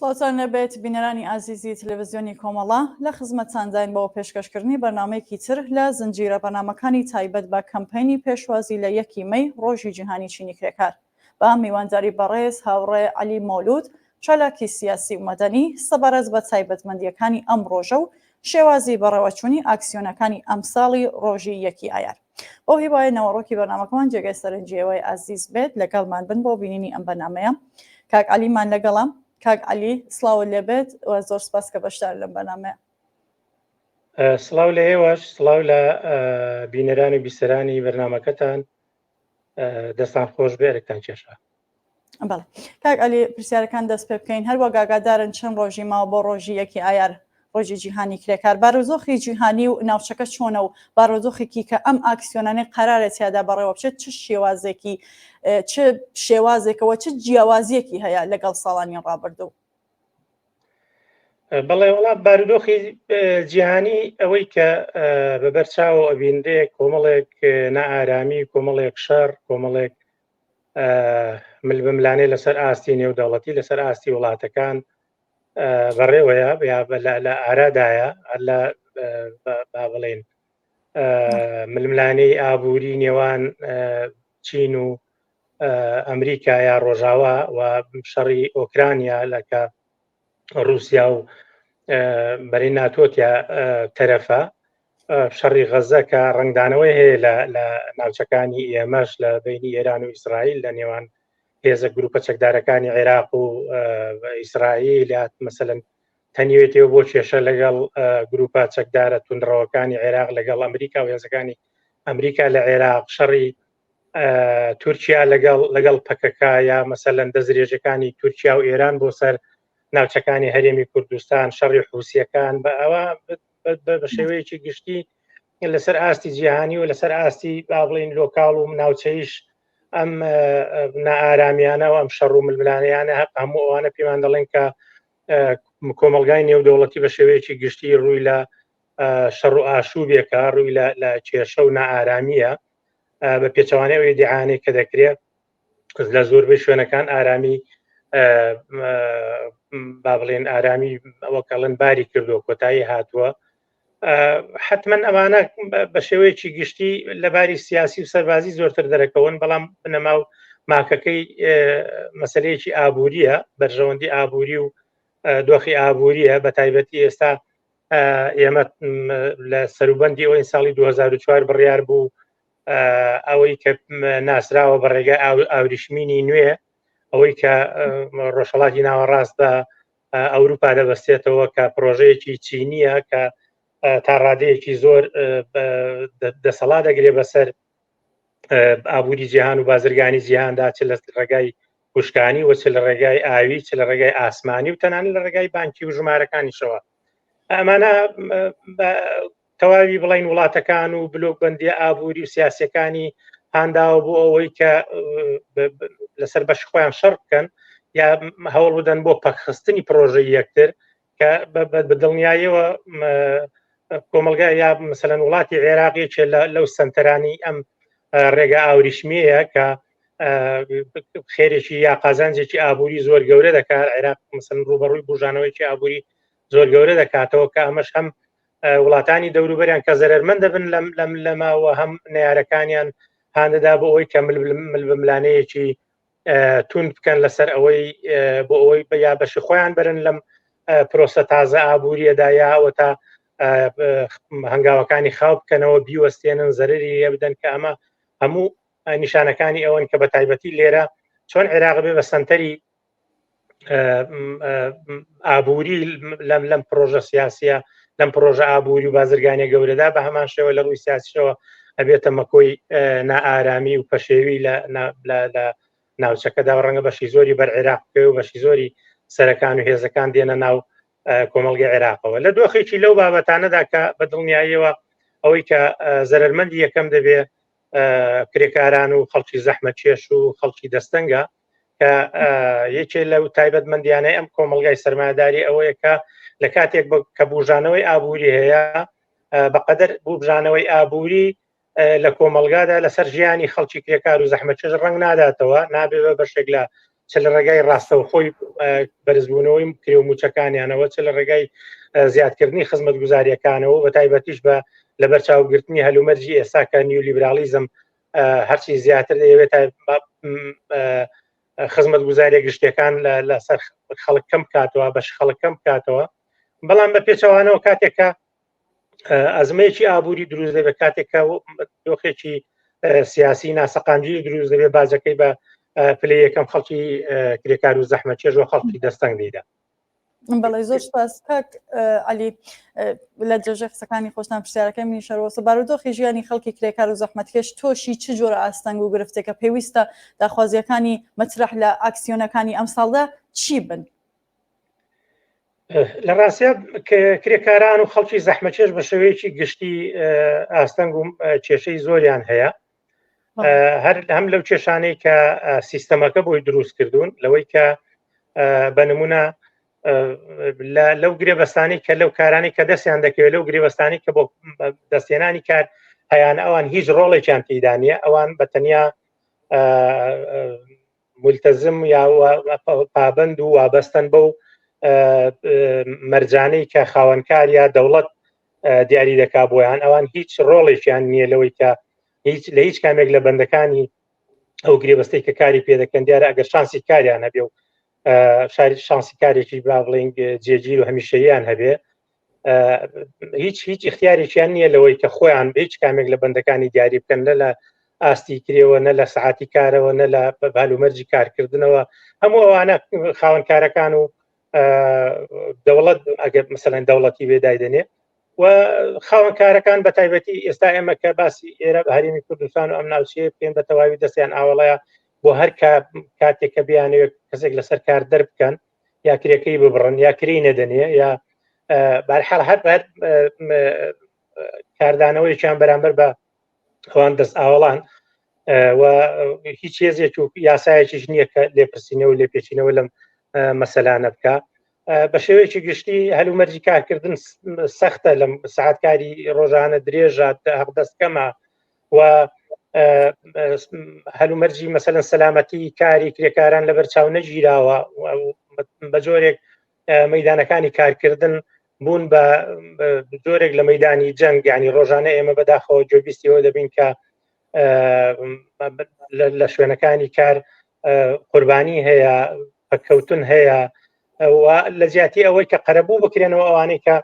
سڵاوتان لێبێت بینەرانی ئازیزی تەلەڤزیۆنی کۆمەڵە، لە خزمەتتانداین بۆ پێشکەشکردنی بەرنامەیەکی تر لە زنجیرە بەرنامەکانی تایبەت بە کەمپەینی پێشوازی لە یەکی مەی ڕۆژی جیهانی چینی کرێکار بە میوانداری بەڕێز هاوڕێ عەلی مەولود چالاکی سیاسی و مەدەنی سەبارەت بە تایبەتمەندییەکانی ئەم ڕۆژە و شێوازی بەڕێوەچوونی ئاکسیۆنەکانی ئەمساڵی ڕۆژی یەکی ئایار. بەو هیوایە ناوەڕۆکی بەرنامەکەمان جێگای سەرنجی ئێوەی ئازیز بێت، لەگەڵمان بن بۆ بینینی ئەم بەرنامەیە. کاک عەلیمان لەگەڵە. کاک عەلی سڵاوت لێبێت و زۆر سپاس کە بەشدار لەم بەرنامەیە. سڵاو لە ئێوەش، سڵاو لە بینەران و بیسەرانی بەرنامەکەتان. دەستان خۆش بێ ئەرکتان کێشا. بەڵێ کاک عەلی پرسیارەکان دەست پێ بکەین هەر وەک ئاگادارن چەند ڕۆژی ماوە بۆ ڕۆژی یەکی ئایار ڕۆژی جیهانی کرێکار بارودۆخی جیهانی و ناوچەکە چۆنە و بارودۆخێکی کە ئەم ئاکسیۆنانەی قەرارە تیادا بەڕێوە بچێت چ شێوازێکی چ شێوازێکەوە چ جیاوازیەکی هەیە لەگەڵ ساڵانی ڕابردوو؟ بەڵێ وڵا بارودۆخی جیهانی ئەوەی کە بە بەرچاوە ئەبینرێ کۆمەڵێک نائارامی کۆمەڵێک شەڕ کۆمەڵێک ملبملانێ لەسەر ئاستی نێودەوڵەتی لەسەر ئاستی وڵاتەکان بەڕێوەیە یا لە ئارادایە لە با بڵێن ململانێی ئابووری نێوان چین و ئەمریکا یا ڕۆژاوا و شەڕی ئۆکرانیا لەکە رووسیا و بەرەی ناتۆتیا تەرەفە شەڕی غەزە کە ڕنگدانەوەی هەیە لە ناوچەکانی ئێمەش لە بینی ئێران و ئیسرائیل لە نێوان هێزە گروپە چەکدارەکانی عێراق و ئیسرائیل یا مەسەلەن تەنیوێتەوە بۆ کێشە لەگەڵ گروپە چەکدارە توندڕەوەکانی عێراق لەگەڵ ئەمریکا و هێزەکانی ئەمریکا لە عێراق شەڕی تورکیا لەگەڵ لەگەڵ پەکەکە یا مەسەلەن دەستدرێژەکانی تورکیا و ئێران بۆ سەر ناوچەکانی هەرێمی کوردستان شەڕی حوسیەکان بە ئەوە بە شێوەیەکی گشتی لەسەر ئاستی جیهانی و لەسەر ئاستی با بڵین لۆکاڵ و ناوچەیش ئەم نائارامیانە و ئەم شەڕ و ململانیانە هەموو ئەوانە پێمان دەڵێن کە کۆمەلگای نێودەوڵەتی بە شێوەیەکی گشتی ڕووی لە شەڕ و ئاشوبێکە ڕووی لە کێشە و نائارامیە بە پێچەوانەی ئەو ئیدیعانەی کە دەکرێت لە زۆربەی شوێنەکان ئارامی با بڵێن ئارامی وەکەڵێن باری کردووە کۆتایی هاتووە حتمما ئەمانە بە شێوەیەکی گشتی لەباری سیاسی و سەربازی زۆرتر دەرەکەون بەڵام بنەما و ماکەکەی مەسلەیەکی ئابووریە بەرژەوەندی ئابووری و دۆخی ئابووریە بە تایبەتی ئێستا ئێمە لە سەروبەندی ئەوەی ساڵی 2004 بڕیار بوو ئەوەی کە ناسراوە بە ڕێگای ئاوریشمینی نوێ ئەوەی کە ڕۆژهڵاتی ناوەڕاست بە ئەوروپا دەبەستێتەوە کە پرۆژەیەکی چینیە کە تا ڕادەیەکی زۆر دەسەڵا دەگرێ بەسەر ئابووری جیهان و بازرگانی جیهاندا چ لە ڕێگای وشکانی و چ لە ڕێگای ئاوی چ لە ڕێگای ئاسمانی و تەنانەت لە ڕێگای بانکی و ژمارەکانیشەوە ئەمانە تەواوی بڵین وڵاتەکان و بلۆک بەندیە ئابووری و سیاسەکانی هانداوە بۆ ئەوەی کە لەسەر بەش خۆیان شەڕ بکەن یا هەوڵ بدەن بۆ پەکخستنی پرۆژەی یەکتر کە بە دڵنیاییەوە کۆمەلگا یا مثلەن وڵاتی عێراق یەکێ لەو سنتەرانی ئەم ڕێگا ئاوریشمیەیە کە خێرێکی یا قازانجێکی ئابووری زۆر گەورە دەکات عێراق مثلەن ڕوبەڕووی بژانەوەیکی ئابووری زۆر گەورە دەکاتەوە کە ئەمەش هەم وڵاتانی دەوروبەریان کە زەرمەند دەبن لەم لەم لەماوە هەم نارەکانیان هاندەدا بۆ ئەوەی کە مل بملانەیەکی توند بکەن لەسەر ئەوەی بۆ ئەوەی بە یا بەشی خۆیان بەرن لەم پرۆسە تازە ئابووریەدا یا ئەوە تا هەنگاوەکانی خاو بکەنەوە بیوەستێنن زەرری لێ بدەن کە ئەمە هەموو نیشانەکانی ئەوەن کە بە تایبەتی لێرە چۆن عێراق بێ بە سنتەری ئابووری لەم لەم پرۆژە سیاسیە لەم پرۆژە ئابووری و بازرگانی گەورەدا بە هەمان شێوە لە ڕووی سیاسیەوە ئەبێتە مەکۆی نائارامی و پەشێوی لە لە ناوچەکەدا ڕەنگە بەشی زۆری بەر عێراق بکەوێ و بەشی زۆری سەرەکان و هێزەکان دێنە ناو کۆمەڵگە عێراقەوە لە دۆخێکی لەو بابەتانەدا کە بە دڵنیاییەوە ئەوەی کە زەرمەندی یەکەم دەبێ کرێکاران و خەڵکی زەحمەتکێش و خەڵکی دەستەنگە کە یەکێ لەو تایبەتمەندیانەی ئەم کۆمەلگای سەرمایهداری ئەوەیە کە لە کاتێک کە بژانەوەی ئابووری هەیە بەقەدەر بژانەوەی ئابووری لە کۆمەلگادا لەسەر ژیانی خەڵکی کرێکار و زەحمەتکێش ڕنگ ناداتەوە نابێ بە بەشێک لە چ لە ڕێگای ڕاستەوخۆی بەرزبوونەوەی کرێ و موچەکانیانەوە چ لە ڕێگای زیادکردنی خزمەتگوزاریەکانەوە بە تایبەتیش بە لەبەرچاوگرتنی هەلومەرجی ئێستا کە نیولیبرالیزم هەرچی زیاتر دەیەوێت خزمەت گوزاریە گشتەکان لەسەر خەڵک کەم بکاتەوە بەش خەڵک کەم بکاتەوە بەڵام بە پێچەوانەوە کاتێکە ئەزمەیەکی ئابووری دروست دەبێت کاتێک کە دۆخێکی سیاسی ناسەقامگیر دروست دەبێت باجەکەی بە پلەی یەکەم خەڵکی کرێکار و زەحمەتکێش و خەڵکی دەستەنگ دەیدا. بەڵێ زۆر سپاس کاک عەلی لە درێژەی قسەکانی خۆشتان پرسیارەکەی منیش هەروەسە بارودۆخی ژیانی خەڵکی کرێکار و زەحمەتکێش تۆشی چ جۆرە ئاستەنگ و گرفتێکە پێویستە داخوازییەکانی مەترەح لە ئاکسیۆنەکانی ئەمساڵدا چی بن؟ لە ڕاستیا کرێکاران و خەڵکی زەحمەتکێش بە شێوەیەکی گشتی ئاستەنگ و کێشەی زۆریان هەیە هەر هەم لەو کێشانەی کە سیستەمەکە بۆی دروست کردوون لەوەی کە بە نمونە لەو گرێبەستانی کە لەو کارانی کە دەستیان دەکەوێت لەو گرێبەستانی کە بۆ دەستێنانی کار هەیان ئەوان هیچ ڕۆڵێکیان تیدانە ئەوان بە تەنیا ملتەزم یا پابند و وابەستن بەو مەرجانەی کە خاوەنکار یا دەوڵەت دیاری دەکا بۆیان ئەوان هیچ ڕۆڵێکیان نییە لەوەی کە هیچ لە هیچ کامێک لە بەندەکانی ئەو گرێبەستەی کە کاری پێ دەکەن دیارە ئەگەر شانسی کاریان هەبێ و شاری شانسی کارێکی با بڵین جێگیر و هەمیشەیان هەبێ هیچ هیچ اختیارێکیان نییە لەوەی کە خۆیان هیچ کامێک لە بەندەکانی دیاری بکەن نە لە ئاستی کرێوە نە لە سعاتی کارەوە نە لە هەلومەرجی کارکردنەوە هەموو ئەوانە خاوەنکارەکان و دەوڵەت ئەگەر مثلەن دەوڵەتی بێ دایدەنێ و خاوەنکارەکان بە تایبەتی ئێستا ئێمە کە باسی ئێرە بە هەرێمی کوردستان و ئەم ناوچەیە بکەین بە تەواوی دەستیان ئاوەڵەیە بۆ هەر کاتێک کە بیانەوێت کەسێک لەسەر کار دەربکەن یا کرێکەی ببڕن یا کری نەدەنێ یا بارحاڵ هەر بەر کاردانەوەیەکیان بەرامبەر بە ئەوان دەست ئاوەڵان و هیچ هێزێک و یاسایەکیش نییە کە لێپرسینەوە و لێپێچینەوە لەم مەسەلانە بکە بە شێوەیەکی گشتی هەلومەرجی کارکردن سەختە لەم سعاتکاری ڕۆژانە درێژە حەقدەست کەمە و هەلومەرجی مەسەلەن سەلامەتی کاری کرێکاران لەبەر چاو نەگیراوە بە جۆرێک مەدانەکانی کارکردن بوون بە جۆرێک لە مەدانی جەنگ ینی ڕۆژانە ئێمە بەداخەوە گوێبیستیەوە دەبین کە لە شوێنەکانی کار قوربانی هەیە پەککەوتن هەیە لە جیاتی ئەوەی کە قەرەبوو بکرێنەوە ئەوانەی کە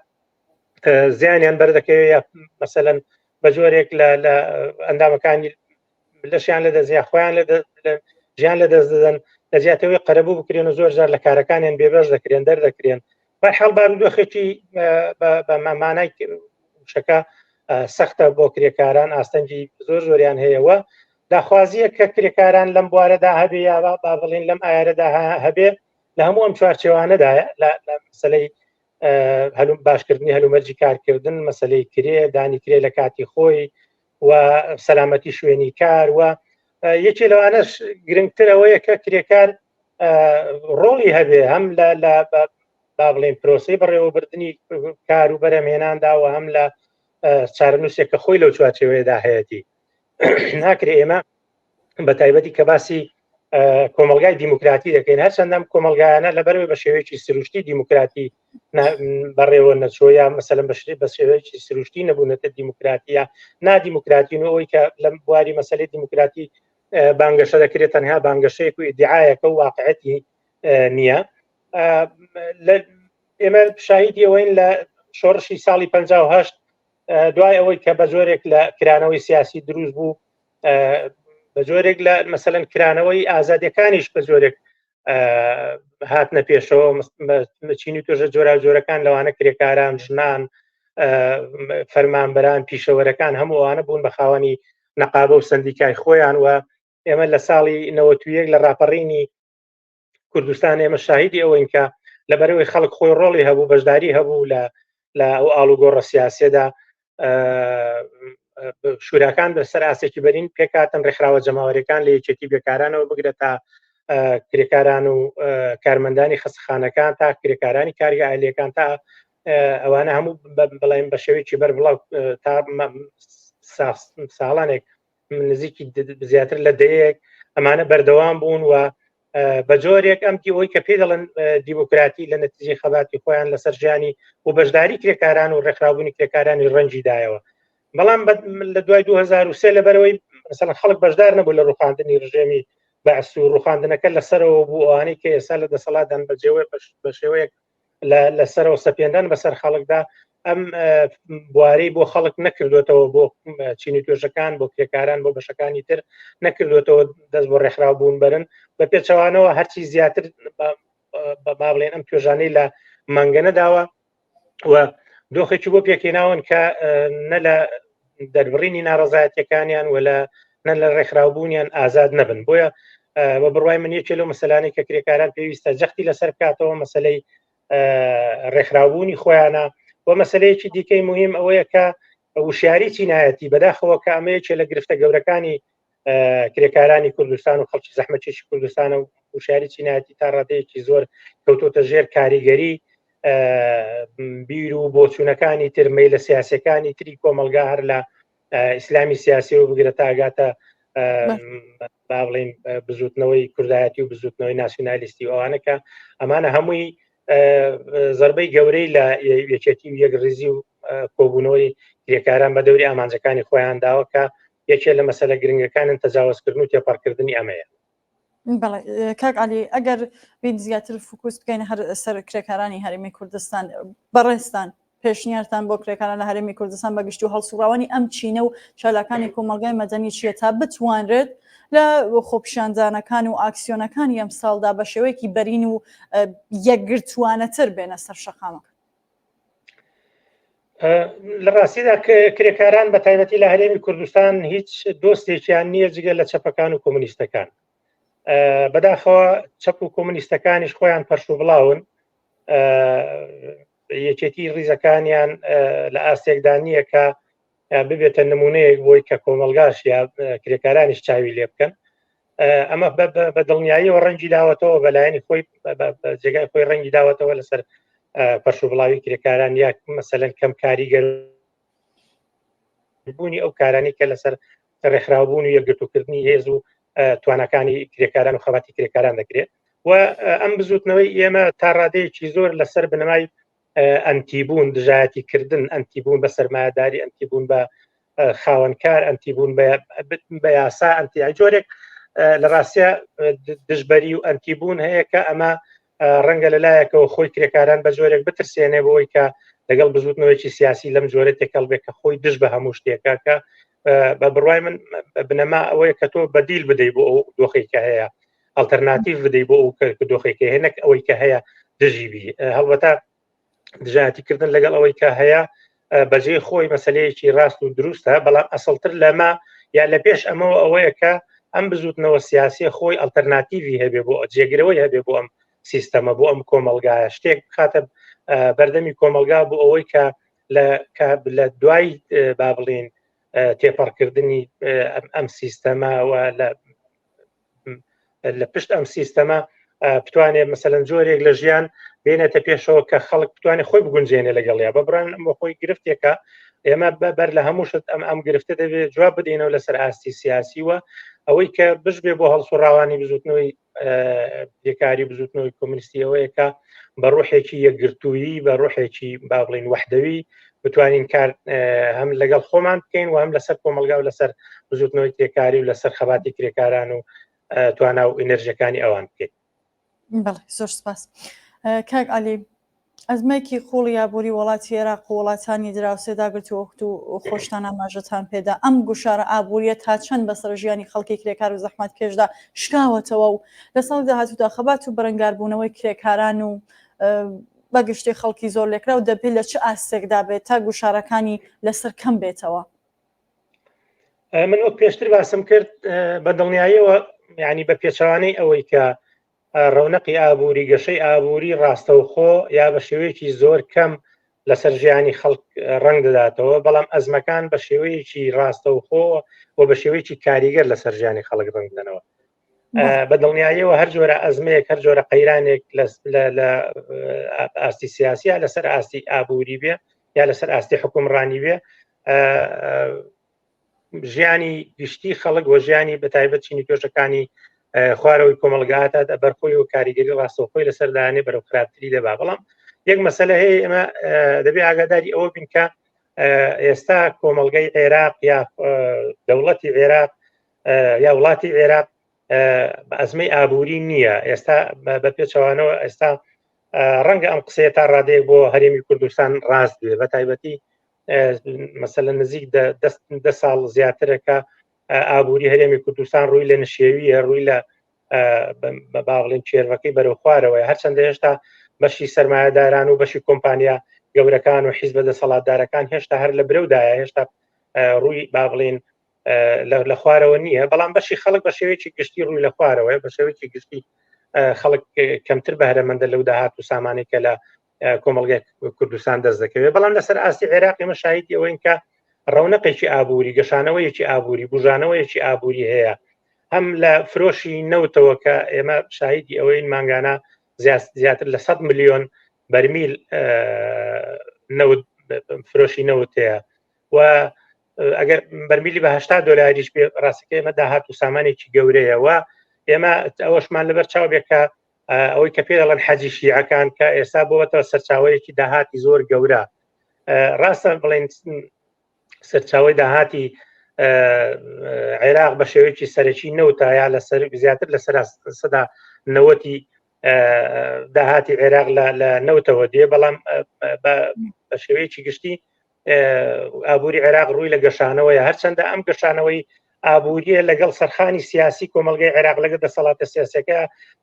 زیانیان بەردەکەوێت یا مەسەەن بە جۆرێک لە ئەندامەکانی لەشیان لە دەست یا خۆیان لە ژیان لە دەست دەدەن لە جیاتەوەی قەرەبوو بکرێن و زۆر جار لە کارەکانیان بێبەش دەکرێن دەردەکرێن بەرحاڵ بارودۆخێکی بە مانای وشەکە سەختە بۆ کرێکاران ئاستەنگی زۆر زۆریان هەیەوە داخوازیە کە کرێکاران لەم بوارەدا هەبێ یا با بڵین لەم ئایارەدا هەبێ لە هەموو ئەم چوارچێوانەدایە لە مەسلەی هەلو باشکردنی هەلومەرجی کارکردن مەسلەی کرێ دانی کرێ لە کاتی خۆی و سەلامەتی شوێنی کار و یەکێ لەوانەش گرنگتر ئەوەیە کە کرێکار ڕۆڵی هەبێ هەم لە لە با بڵێن پرۆسی بەڕێوەبردننی کار و بەرەمهێناندا و هەم لە چارەنووسێک کە خۆی لەو چوارچێوەیەدا هەیەتی ناکرێ ئێمە بە تایبەتی کە باسی کۆمەلگای دیموکراتی دەکەین هەرچەندەم کۆمەلگایانە لەبەرەوەی بە شێوەیەکی سروشتی دیموکراتی بەڕێوە نەچۆ یا مەسەلەن بەشری بە شێوەیەکی سروشتی نەبوونەتە دیموکراتیە نادیموکراتین و ئەوەی کە لەم بواری مەسلەی دیموکراتی بانگەشە دەکرێت تەنها بانگەشەیەک و ئیدعاەکە و واقعەتی نییە ئێمە شاهیدی ئەوەین لە شۆڕشی ساڵی 1970 دوای ئەوەی کە بە جۆرێک لە کرانەوەی سیاسی دروست بوو بە جۆرێک لە مەسەلەن کرانەوەی ئازادیەکانیش بە جۆرێک هاتنە پێشەوە چین و توێژە جۆراوجۆرەکان لەوانە کرێکاران ژنان فەرمانبەران پیشەوەرەکان هەموو ئەوانە بوون بە خاوەنی نەقابە و سندیکای خۆیان و ئێمە لە ساڵی 91 لە ڕاپەڕینی کوردستان ئێمە شاهیدی ئەوەین کە لەبەرەوەی خەڵک خۆی ڕۆڵی هەبوو بەشداری هەبوو لە لە ئەو ئاڵوگۆڕە سیاسیەدا شوراکان بە سەر ئاسێکی بەرین پێکاتن ڕێکخراوە جەماوەریەکان لە یەکێتی بێکارانەوە بگرە تا کرێکاران و کارمەندانی خەستەخانەکان تا کرێکارانی کارگە ئالیەکان تا ئەوانە هەموو بڵێن بە شێوەیەکی بەر بڵاو تا ساڵانێک نزیکی زیاتر لە دەیەک ئەمانە بەردەوام بوون و بە جۆرێک ئەم دیۆی کە پێی دەڵێن دیموکراتی لە نەتیجەی خەباتی خۆیان لەسەر ژیانی و بەشداری کرێکاران و ڕێکخراوبوونی کرێکارانی ڕەنجی دایەوە بەڵام لە دوای 2023 لەبەرەوەی مثلا خەڵک بەشدار نەبوو لە ڕوخاندنی ڕژێمی بەعس و ڕوخاندنەکە لەسەرەوە بوو ئەوانەی کە ئێستا لە دەسەڵاتدان بەجێوەی بە شێوەیەک لەسەرەوە سەپێنران بەسەر خەڵکدا ئەم بوارەی بۆ خەڵک نەکردوێتەوە بۆ چینی توێژەکان بۆ کرێکاران بۆ بەشەکانی تر نەکردوێتەوە دەست بۆ ڕێکخراو بوون بەرن بە پێچەوانەوە هەرچی زیاتر با بڵێن ئەم توێژانەی لە مانگەنە داوە و دۆخێکی بۆ پێکهێناون کە نە لە دەربڕینی ناڕەزایەتەکانیان و لە نە لە ڕێکخراوبوونیان ئازاد نەبن بۆیە بە بڕوای من یەکێ لەو مەسەلانەی کە کرێکاران پێویستە جەختی لەسەر بکاتەوە مەسلەی ڕێکخراوبوونی خۆیانە و مەسلەیەکی دیکەی مهم ئەوەیە کە وشیاری چینایەتی بەداخەوە کە ئەمە یەکێ لە گرفتە گەورەکانی کرێکارانی کوردستان و خەڵکی زەحمەتکێشی کوردستانە و وشیاری چینایەتی تا ڕادەیەکی زۆر کەوتۆتە ژێر کاریگەری بیر و بۆچوونەکانی تر مەیلە سیاسەکانی تری کۆمەلگا هەر لە ئیسلامی سیاسی و بگرە تاگاتە با بڵین بزوتنەوەی کوردایەتی و بزوتنەوەی ناسیونالیستی و ئەوانە کە ئەمانە هەمووی زربەی گەورەی لە یەکێتی و یەکڕیزی و کۆبوونەوەی کرێکاران بە دەوری ئامانجەکانی خۆیان داوە کە یەکێ لە مەسەلە گرنگەکانن تەجاوزکردن و تێپەڕکردنی ئەمەیە. بەڵێ کاک عەلی ئەگەر بین زیاتر فوکوس بکەین هەر سەر کرێکارانی هەرێمی کوردستان بەڕێزتان پێشنیارتان بۆ کرێکاران لە هەرێمی کوردستان بە گشتی و هەڵسوڕاوانی ئەم چینە و چالاکانی کۆمەڵگای مەدەنی چییە تا بتوانرێت لە خۆپیشاندانەکان و ئاکسیۆنەکانی ئەم ساڵدا بە شێوەیەکی بەرین و یەکگرتووانەتر بێنە سەر شەقامەکە؟ لە ڕاستیدا کرێکاران بە تایبەتی لە هەرێمی کوردستان هیچ دۆستێکیان نییە جگە لە چەپەکان و کۆمونیستەکان بەداخەوە چەپ و کۆمونیستەکانیش خۆیان پەرش و بڵاون یەکێتی ڕیزەکانیان لە ئاستێکدا نییە کە ببێتە نمونەیەک بۆی کە کۆمەلگاش یا کرێکارانیش چاوی لێ بکەن ئەمە بە دڵنیاییەوە ڕەنگی داوەتەوە بەلایەنی خۆی جێگای خۆی ڕەنگی داوەتەوە لەسەر پەرش و بڵاوی کرێکاران یا مەسەلەن کەم کاریگەر بوونی ئەو کارانی کە لەسەر ڕێکخراوبوون و یەکگرتووکردنی هێز و توانەکانی کرێکاران و خەباتی کرێکاران دەکرێت و ئەم بزوتنەوەی ئێمە تا ڕادەیەکی زۆر لەسەر بنەمای ئەنتیبوون دژایەتیکردن ئەنتیبوون بە سەرمایەداری ئەنتیبوون بە خاوەنکار ئەنتیبوون بە یاسا ئەنتی جۆرێک لە ڕاستە دژبەری و ئەنتیبوون هەیە کە ئەمە ڕەنگە لەلایەکەوە خۆی کرێکاران بە جۆرێک بترسێنێ بۆی کە لەگەڵ بزوتنەوەیکی سیاسی لەم جۆرە تێکەڵ بێت کە خۆی دژ بە هەموو شتێکە کە بە بڕوای من بنەما ئەوەیە کە تۆ بەدیل بدەیت بۆ ئەو دۆخی کە هەیە ئەلتەرناتیڤ بدەیت بۆ ئەو دۆخێکی هەیە نەک ئەوەی کە هەیە دژی بی هەڵبەتە دژایەتیکردن لەگەڵ ئەوەی کە هەیە بەجێ خۆی مەسلەیەکی ڕاست و دروستە بەڵام ئەسڵتر لەمە یا لە پێش ئەمەوە ئەوەیە کە ئەم بزوتنەوە سیاسیە خۆی ئەلتەرناتیڤی هەبێ بۆ جێگرەوەی هەبێ بۆ ئەم سیستەمە بۆ ئەم کۆمەلگایە شتێک بخاتە بەردەمی کۆمەلگا بۆ ئەوەی کە لە دوای با بڵین تێپەڕکردنی ئەم سیستەمە و لە لە پشت ئەم سیستەمە بتوانێت مەسەلەن جۆرێک لە ژیان بێنێتە پێشەوە کە خەڵک بتوانێت خۆی بگونجێنێ لەگەڵیا بە بڕان بۆ خۆی گرفتێکە ئێمە بەر لە هەموو شت ئەم ئەم گرفتە دەبێت جواب بدەینەوە لەسەر ئاستی سیاسی وە ئەوەی کە بشبێ بۆ هەڵسوڕاوانی بزوتنەوەی بێکاری بزوتنەوەی کۆمنیستی ئەوەیە کە بە ڕوحێکی یەکگرتوویی بە ڕوحێکی با بڵین وەحدەوی بتوانین کار هەم لەگەڵ خۆمان بکەین و هەم لەسەر کۆمەلگا و لەسەر بزوتنەوەی کرێکاری و لەسەر خەباتی کرێکاران و توانا و ئینەرژەکانی ئەوان بکەین. بەڵێ زۆر سپاس کاک عەلی ئەزمەیەکی قوڵی ئابووری وڵاتی عێراق و وڵاتانی دراوسێ داگرتووە و خۆشتان ئاماژەتان پێدا ئەم گوشارە ئابووریە تا چەند بەسەر ژیانی خەڵکی کرێکار و زەحمەتکێشدا شکاوەتەوە و لە ساڵی داهاتوودا خەبات و بەرەنگاربوونەوەی کرێکاران و بەگشتی خەڵکی زۆر لێکراو دەبێت لە چ ئاستێکدا بێت تا گوشارەکانی لەسەر کەم بێتەوە؟ من وەک پێشتر باسم کرد بە دڵنیاییەوە ینی بە پێچەوانەی ئەوەی کە ڕەونەقی ئابووری گەشەی ئابووری ڕاستەوخۆ یا بە شێوەیەکی زۆر کەم لەسەر ژیانی خەڵک ڕەنگ دەداتەوە بەڵام ئەزمەکان بە شێوەیەکی ڕاستەوخۆ و بە شێوەیەکی کاریگەر لەسەر ژیانی خەڵک ڕەنگ دەنەوە بە دڵنیاییەوە هەر جۆرە ئەزمەیەک هەر جۆرە قەیرانێک لە ئاستی سیاسیە لەسەر ئاستی ئابووری بێ یا لەسەر ئاستی حکومڕانی بێ ژیانی گشتی خەڵک و ژیانی بە تایبەت چینی توێژەکانی خوارەوەی کۆمەلگاتا بەرخۆی و کاریگەری ڕاستەوخۆی لەسەر دانێ بەرەو خراپتری دەبا. بەڵام یەک مەسەلە هەیە، ئێمە دەبێ ئاگاداری ئەوە بین کە ئێستا کۆمەلگەی عێراق یا دەوڵەتی عێراق یا وڵاتی عێراق بە ئەزمەی ئابووری نییە. ئێستا بە پێچەوانەوە ئێستا ڕەنگە ئەم قسەیە تا ڕادەیەک بۆ هەرێمی کوردستان ڕاست بێ، بە تایبەتی مەسەلە نزیک دە ساڵ زیاترەکە ئابووری هەرێمی کوردستان ڕووی لە نشێویە، ڕووی لە با بڵێن چێرەکەی بەرەو خوارەوەی. هەرچەندە هێشتا بەشی سرمایهداران و بەشی کۆمپانیا گەورەکان و حیزبە دەسەڵاتدارەکان هێشتا هەر لە برەودایە، هێشتا ڕووی با بڵێن لە خوارەوە نییە، بەڵام بەشی خەڵک بە شێوەیەکی گشتی ڕووی لە خوارەوەی، بە شێوەیەکی گشتی خەڵک کەمتر بەهرەمەندە لەو داهات و سامانێک کە لە کۆمەڵگای کوردستان دەست دەکەوێت. بەڵام لەسەر ئاستی عێراق ئێمە شاهیدی ئەوەین کە ڕەونەقێکی ئابووری، گەشانەوەیەکی ئابووری، بژانەوەیەکی ئابووری هەیە، هەم لە فرۆشی نەوتەوە کە ئێمە شاهیدی ئەوەین مانگانە زیاتر لە 100 ملیۆن بەرمیل نەوت فرۆشی نەوت هەیە و ئەگەر بەرمیلی بە 80 دلاریش بێ، ڕاستەکە ئێمە داهات و سامانێکی گەورەیە. و ئێمە ئەوەشمان لەبەر چاو بێ کە ئەوەی کە پێ دەڵێن حەجی شیعەکان کە ئێستا بۆتەوە سەرچاوەیەکی داهاتی زۆر گەورە. ڕاستە بڵێن سەرچاوی داهاتی عێراق بە شێوەیەکی سەرەکی نەوتە یا لەسەر زیاتر لە سەدا نەوەتی داهاتی عێراق لە نەوتەوە دێ، بەڵام بە شێوەیەکی گشتی ئابووری عێراق ڕووی لە گەشانەوەیە. هەرچەندە ئەم گەشانەوەی ئابووریە لەگەڵ سەرخانی سیاسی کۆمەلگای عێراق، لەگەڵ دەسەڵاتە سیاسەکە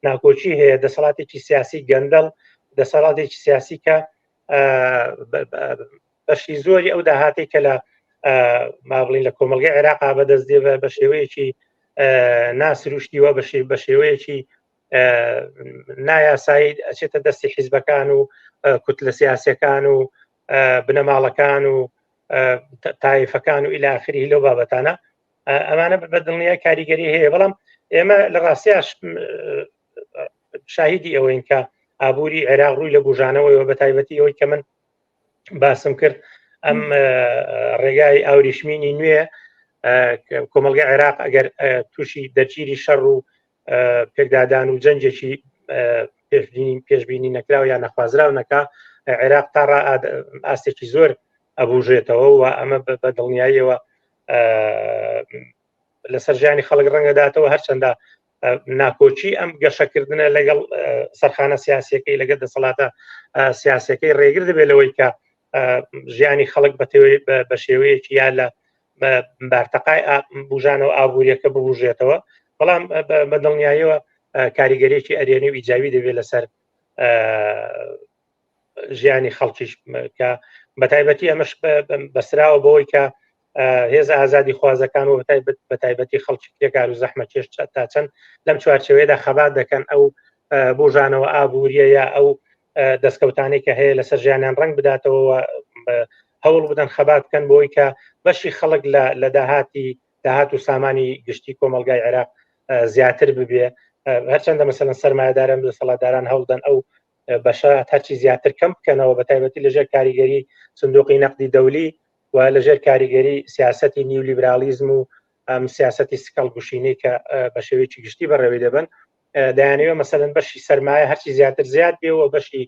ناکۆکی هەیە، دەسەڵاتێکی سیاسی گەندەڵ، دەسەڵاتێکی سیاسی کە بەشی زۆری ئەو داهاتی کە لە ما بڵین لە کۆمەلگای عێراق بەدەست دێ بە شێوەیەکی ناسروشتیوە بە شێوەیەکی نایاسایی ئەچێتە دەستی حیزبەکان و کوتلە سیاسەکان و بنەماڵەکان و تایفەکان و ئیلاخری لەو بابەتانە. ئەمانە بە دڵنیای کاریگەری هەیە، بەڵام ئێمە لە ڕاستیاش شاهیدی ئەوەین کە ئابووری عێراق ڕووی لە بژانەوەیەوە، بە تایبەتی ئەوەی کە من باسم کرد ئەم ڕێگای ئاوریشمینی نوێ. کۆمەلگە عێراق ئەگەر تووشی دەرگیری شەڕ و پێکدادان و جەنگێکی پێشبینی نەکراو یان نەخوازراو نەکا، عێراق تا ئاستێکی زۆر ئەبوژێتەوە و ئەمە بە دڵنیاییەوە لەسەر ژیانی خەڵک ڕەنگەداتەوە. هەرچەندە ناکۆکی ئەم گەشەکردنە لەگەڵ سەرخانە سیاسەکەی، لەگەڵ دەسەڵاتە سیاسەکەی ڕێگر دەبێت لەوەی کە ژیانی خەڵک بە شێوەیەکی یا لە بارتەقای بژانەوە ئابوووریەکە ببژێتەوە، بەڵام بە دڵنیاییەوە کاریگەریەکی ئەرێنی و ئیجاوی دەبێت لەسەر ژیانی خەڵکیش، کە بە تایبەتی ئەمەش بەسراوە بەوەی کە هێزە ئازادی خوازەکان و بە تایبەتی خەڵکی کرێکار و زەحمەتکێش تا چەند لەم چوارچێوەیەدا خەبات دەکەن، ئەو بژانەوە ئابووریە یا ئەو دەستکەوتانەی کە هەیە لەسەر ژیانیان ڕنگ بداتەوە، هەوڵ بدەن خەبات بکەن بۆی کە بەشی خەڵک لە داهاتی داهات و سامانی گشتی کۆمەلگای عێراق زیاتر ببێ. هەرچەندە مەسەلەن سەرمایەداران دەسەڵاتداران هەوڵدەن ئەو بەشە هەرچی زیاتر کەم بکەنەوە، بە تایبەتی لەژێر کاریگەری سندوقی نەقدی دەولی و لەژێر کاریگەری سیاستی نیولیبرالیزم و ئەم سیاستی سکەڵ گوشینەی کە بە شێوەیەکی گشتی بەڕێوەی دەبن. دەیانەوێت مەسەلەن بەشی سەرمایە هەرچی زیاتر زیاد بێ و بەشی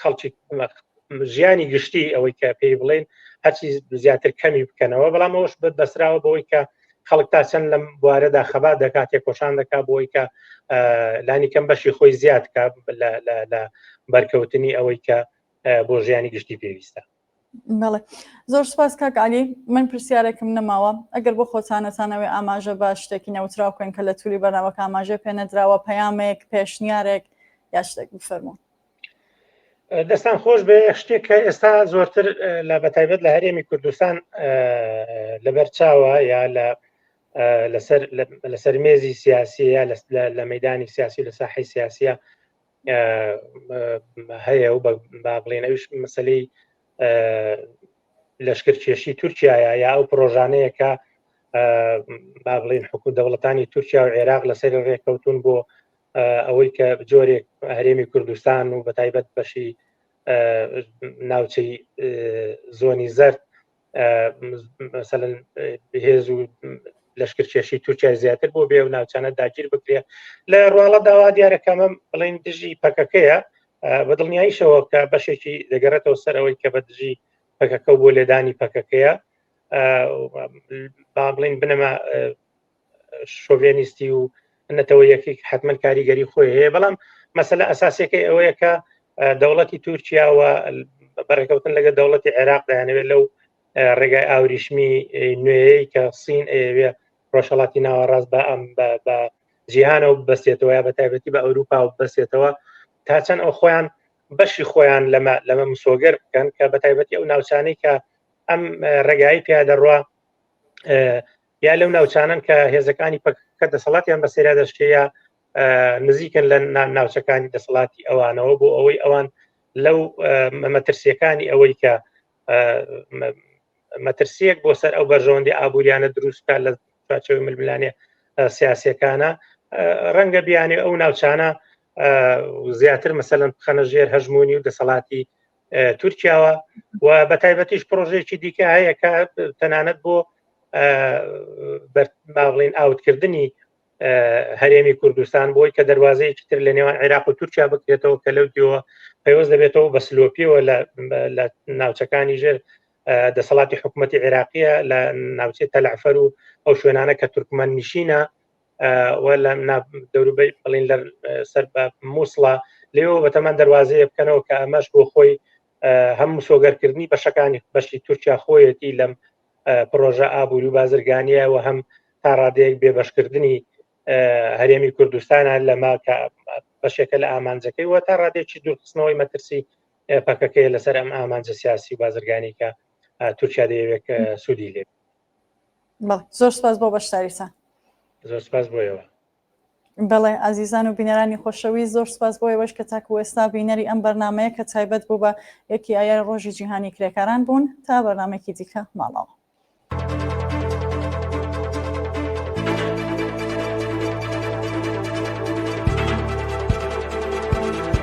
خەڵکی ژیانی گشتی ئەوەی کە پێی بڵین هەرچی زیاتر کەمی بکەنەوە. بەڵام ئەوش بەسراوە بەوەی کە خەڵک تا چەند لەم بوارەدا خەبات دەکات، تێکۆشان دەکات بۆی کە لانی کەم بەشی خۆی زیاد کە لە بەرکەوتنی ئەوەی کە بۆ ژیانی گشتی پێویستە. بەڵێ، زۆر سپاس کاک علی. من پرسیارێکم نەماوە. ئەگەر بۆ خۆتانەتانەوێ ئاماژە بە شتێکی نەوتراو بکەن کە لە تولی بەرنامەکە ئاماژە پێ نەدراوە، پەیامێک، پێشنیارێک یا شتێک، بفەرموون. دەستان خۆش بێ. شتێک کە ئێستا زۆرتر لە بەتایبەت لە هەرێمی کوردستان لەبەر چاوە یا لە لەسەر لەسەر مێزی سیاسی یا لە مەدانی سیاسی، لە ساحی سیاسیە هەیە و با بڵێن ئەوش مەسلەی لەشکر کێشی تورکایە یا ئەو پرۆژانەیە کە با بڵین حکوو دەوڵەتانی تورکیا و عێراق لەسەر ڕێککەوتون بۆ ئەوەی کە جۆرێک هەرێمی کوردستان و بەتایبەت بەشی ناوچەی زۆنی زەرد مەسەلەن هێز و لەشکرکێشی تورکیا زیاتر بۆ بێ و ناوچانە داگیر بکرێ لە ڕواڵە داوا دیارە کەمە بڵین دژی پەکەکەیە بە دڵنیاییشەوە کە بەشێکی دەگەڕێتەوە سەر ئەوەی کە بە دژی پەکەکە و بۆ لێدانی پەکەکەیە با بڵین بنەما شۆڤێنیستی و نەتەوەیەکی حتمما کاریگەری خۆی هەیە بەڵام مەسەلە ئەساسیەکەی ئەوەیە کە دەوڵەتی تورکیاوە بەڕێکەوتن لەگە دەوڵەتی عێراق دەیانەوێت لەو ڕێگای ئاوریشمی نوێیەی کە سین ئەیەوێ ڕۆژهڵاتی ناوەڕاست بە ئەم بە جیهانەوە بەسێتەوە یا بە تایبەتی بە ئەوروپا و بەسێتەوە تا چەند ئەو خۆیان بەشی خۆیان لەمە لەمە مسۆگەر بکەن کە بە تایبەتی ئەو ناوچانەی کە ئەم ڕێگایی پیا دەڕوا یا لەو ناوچانن کە هێزەکانی پەکەکە دەسەڵاتیان بەسەریا دەشکێ یا نزیکن لە ناوچەکانی دەسەڵاتی ئەوانەوە بۆ ئەوەی ئەوان لەو مەترسیەکانی ئەوەی کە مەترسیەک بۆ سەر ئەو بەرژەوەندی ئابووریانە دروستکە لە چوارچێوەی ململانێ سیاسەکانە ڕەنگە بیانێ ئەو ناوچانە زیاتر مەسەلەن بخەنە ژێر هەژمونی و دەسەڵاتی تورکیاوە و بە تایبەتیش پرۆژێکی دیکە هەیە کە تەنانەت بۆ با بڵین ئاوتکردنی هەرێمی کوردستان بۆی کە دەواازەیەکی تر لە نێوان عێراق و تورکیا بکرێتەوە کە لەو دیوە پەیوەست دەبێتەوە بە سلۆپیەوە لە ناوچەکانی ژێر دەسەڵاتی حکوومەتتی عێراقیە لە ناوچەی تەلعفەر و ئەو شوێنانە کە تورکمان نشینە و لە دەوروبەی بڵین لە سەر بە مووسڵە لێەوە بەتەمان دەواازەیە بکەنەوە کە ئەمەش بۆ خۆی هەم مسۆگەرکردنی بەشەکانی بەشی تورکیا خۆیەتی لەم پرۆژە ئابووری و بازرگانیە و هەم تا ڕادەیەک بێبەشکردنی هەرێمی کوردستانە لەمە کە بەشێکە لە ئامانجەکەی و تا ڕادێکی دوورخستنەوەی مەترسی پەکەکەی لەسەر ئەم ئامانجە سیاسی و بازرگانی کە تورکیا دەیەوێت سوودی لێ زۆر سپاس بۆ بەشداریتان. زۆر سپاس بۆ ئێوە. بەڵێ ئازیزان و بینەرانی خۆشەویست زۆر سپاس بۆ ئێوەش کە تاکو ئێستا بینەری ئەم بەرنامەیە کە تایبەت بوو بە یەکی ئایاری ڕۆژی جیهانی کرێکاران بوون تا بەرنامەیەکی دیکە ماڵەوە.